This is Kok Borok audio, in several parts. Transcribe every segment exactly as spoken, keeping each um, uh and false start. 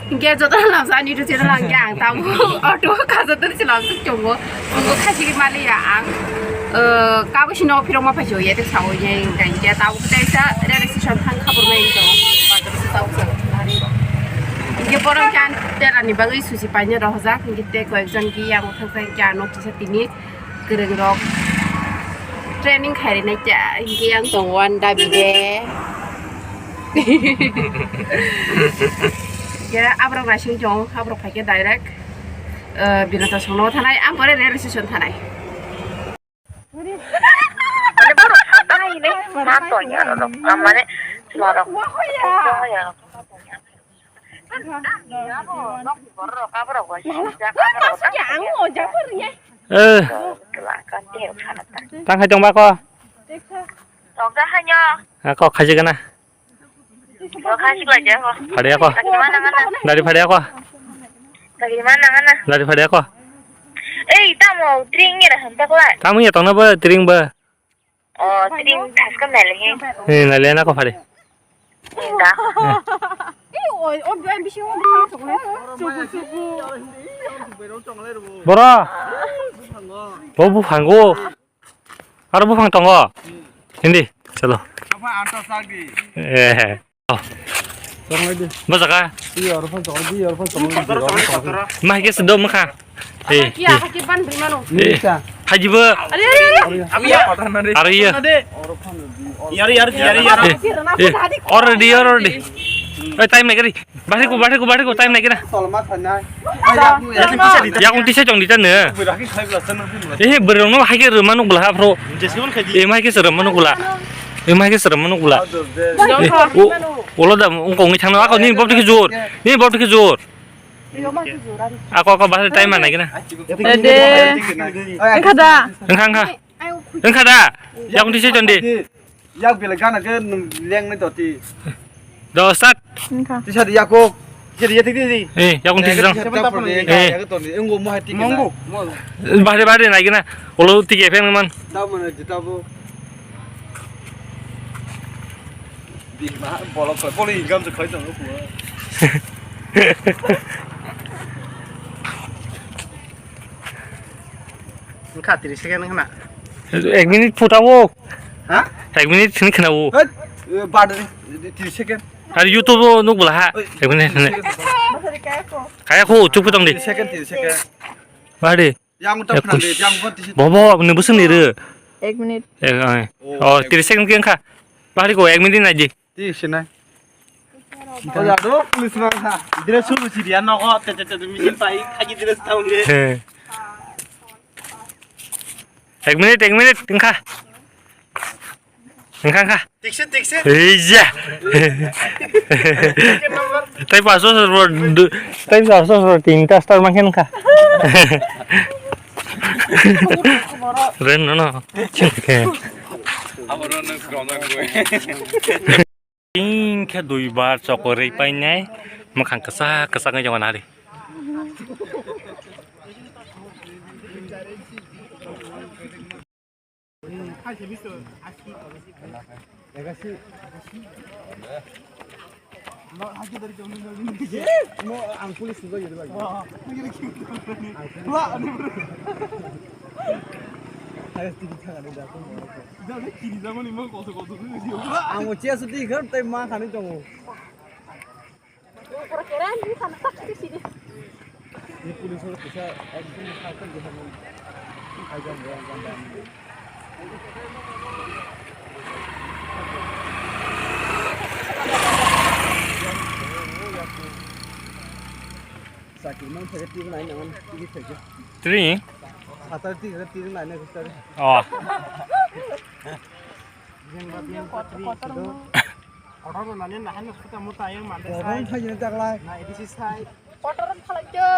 Hinkhe joto lamsa ani YouTube channel ang khe ang tamo auto kaja tari se lamsa chongo. Chongo khachi mali ya ang. Eh, kabo sino phirok ma phaiso ya te sao ya hinkhe tamo kaisa railway station thang khabor mai to. Bazar se tamo sa. Hinkhe borok khe ang terani bagwi susi paina rohojak. Hinkhe te koyekjon ki yang thang thang khe ano kisa tini kwrwng rok training khairina kya hinkhe yang tong wan dabi de. Ya abrok naising tong abrok phaikhe direct, eh, Binata songno thanai ang pore railway station thanai. Mane chwla rok. Eh. Tang khai tong ba ko. Tong ka hanyo. Ha ko khai jigana. Phariya ko. Dari phariya ko. Dari phariya ko. Ei tamo tring ngira hamta ko. Tamo ya tong na ba tring ba. Oh, tring thaska mele he. He, na le na ko phari. Inda. Boro. Bo buphango. Aro buphang tongo. Hindi, chalo. Eh. Bo jaga. Ma hai khe se do mokha. Eh, eh. Hajibo. Aro iya. Eh, eh. Already, already. Oi, time nai gari. Bahari ko, bahari ko, bahari ko, time nai gari. Yakung tisa chong di tane. Eh, berong no hai khe rwma nuk bla ha phro. Eh, mai khe se rwma nuk bla. Eh, mai khe se rwma nuk bla. Eh, o, olo da, ungkong ni thangno, ako ni bob thikhe jor. Ni bob thikhe jor. Ako, ako, bahari time ma nai gana. Ede. Engkha da. Engkha, engkha. Engkha da. Yakung tisa chong di. Yak bela gana ke nung leng nai doti. Do start. Engkha. Tisa di yako. Tisa di yatik di. Eh, yakung tisa chong. Tisa di yatik di. Eh. Yatik di. Engko mo hati kena. Monggo. Bahari, bahari nai gana. Olo tike pheng man. Da mana jita bo. Big ma bolok ko. Bolo income se khoi tong ko. Wngkha tris second wngkha na. Ek minute phuta o. Ha? Ek minute sini khna o. Hei, eh, bad tris second. Ar YouTube o nuk bla ha. Oi. Ek minute sini. Kaya ko chuk putong di. Tris second, tris second. Bade. Yang utak khna di, yang utak tris second. Bobo, ni busung ni re. Ek minute. Eh, eh. Oh, tris second kaya kha. Bade ko ek minute na di. Ti sinai. Oja do police ma sa. Dress suru siri ya nogo te te te machine pai khaji dress taun de. He. Ek minute, ek minute, engkha. Engkha, engkha. Tikse, tikse. Eija. Tai paso sor, tai paso sor, tinta star mangkhen kha. Ren no no. Abo no no. Hingkhe duibar chokor rwi painai, mwkhang kwchak kwchak wngwi tongo nari. Ang bo chest di khe tei ma khanwi tongo. Ni police rok kisa ekdom sakhe kisa. Sakhe man phai twi nai nang twi phai. Twi? Satar twi twi nai nang twi. Oh. Kotor nani nahai no suta muta ayang mande. Kotor sai. Thai jene taklai. Na edisi sai. Kotor khalai je.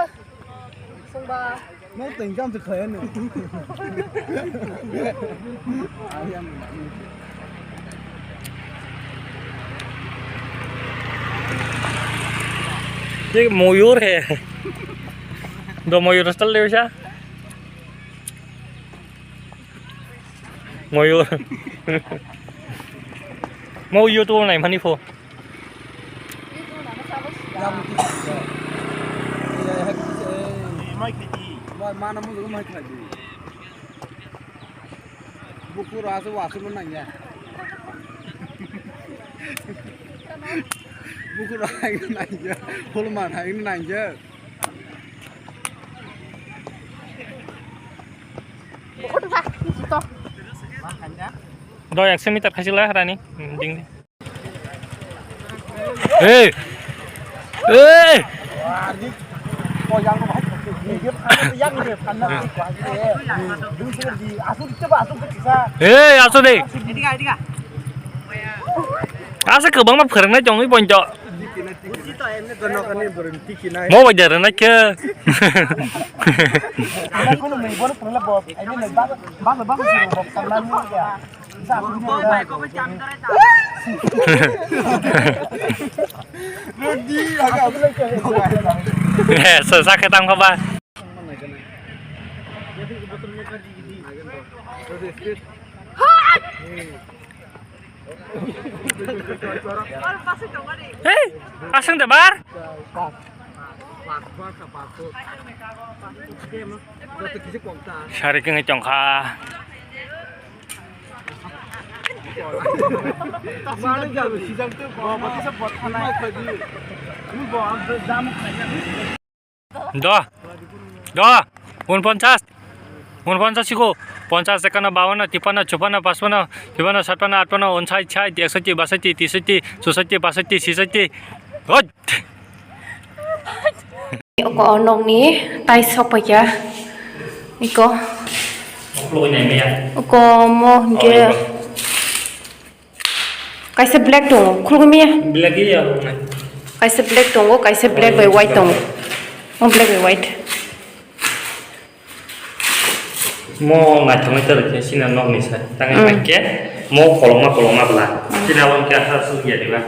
Sungba. No tengkam se khaya no. Ayang. Ye moyur hai. Do moyur style le sa. Moyur. Mo YouTube nai mani pho. Mana musugo mai khlai di. Bukur asu wasu no nangya. Bukur asu nangya. Hulman hai nangya. Do ekso meter khasi la rani. Hmm, ding. Hey! Hey! Hey, aso de. Asa kwbangma phwrwngnai tongwi ponto. Mo bai da rwnai khe. He, sa, sa khe tang kha ba. Hey, aswng de bar. Sari khe wngwi tong kha. Do. Do. Unponchas. Unponchas siko. Ponchas, ekanno, bawanno, tipanno, chuphanno, pachpanno, chuphanno, satpanno, atpanno, unsait, sait, eksoti, basoti, tisoti, chusoti, pasoti, sisoti. Hoi. Oko o nokni tai sok paikha. Iko. Oko mo hingke. Kaisa black tongo, khulugwi maya. Black ya. Kaisa black tongo, kaisa black bai white tongo. Oh, black bai white. Mo naithok naithok khe sini nokni side. Tangai hingke mo kolokma kolokma bwla. Sini abo hingke aswk ya diba.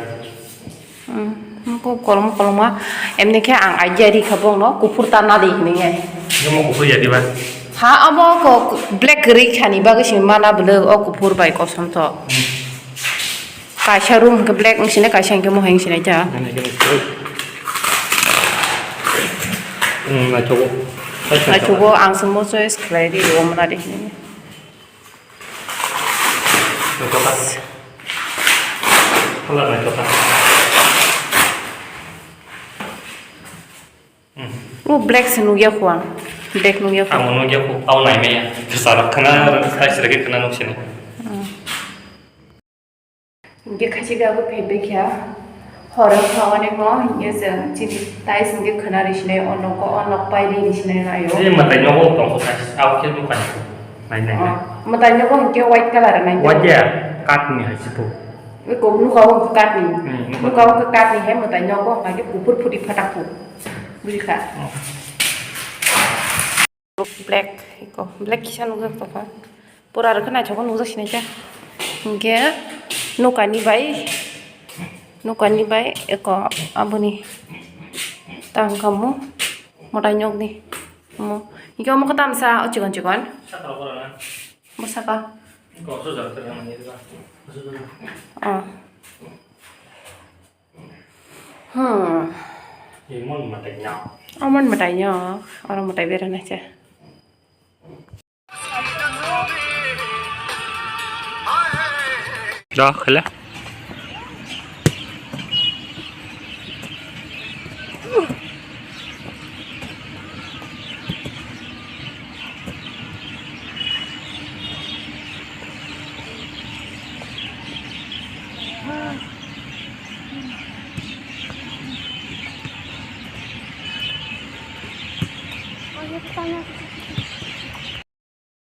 Ko kolokma kolokma. Emni khe ang idea ri kha bongno kuphur ta nadi hinwi. Mo kuphur ya diba. Ha, amo ko black ri khani bagwi simi mana bwlwk o kuphur bai kosom to. Kaisa room hwnkhe black wng sinai, kaisa hwnkhe mohai wng sinai ta. Hmm, naithogo. Naithogo, ang se mo choice khlai ri, o mona de hinwi. Naithoka. Hala naithoka. Hmm. O black se nugya kho ang. Black nugya kho. Ang nugya kho, tau nai maya. Sara khana, sai sira ke khana nuk sini. Hmm. Hingke khachi khe abo phaibekha, horo kha onekno, hingke chwng chini tais hingke khwna ri sinai, o nogo, o nok pai ri sinai laio. Ei mwtai nogo tongkha, abo khe nukhai. Nai, nai, nai. Oh, mwtai nogo hingke white colour nai. White ya, katni hai se bo. Eko nuka o katni. Hmm, nuka. Nuka o katni hai mwtai nogo hingke kuphur phuti phatak phu. Bujikha. Oh. Black, eko, black kisa nukjak tongkha. Pura rwkhe naithokma nukjak sinai khe. Hinkhe nokani bai, nokani bai eko aboni tangkhamu mwtai nyokni. Omo. Hinkhe omo khe tamsa o chikon chikon. Bwsaka. Oh. Hmm. Omo ni mwtai no. Omo ni mwtai no. Oro mwtai bera nai se. Da, khala.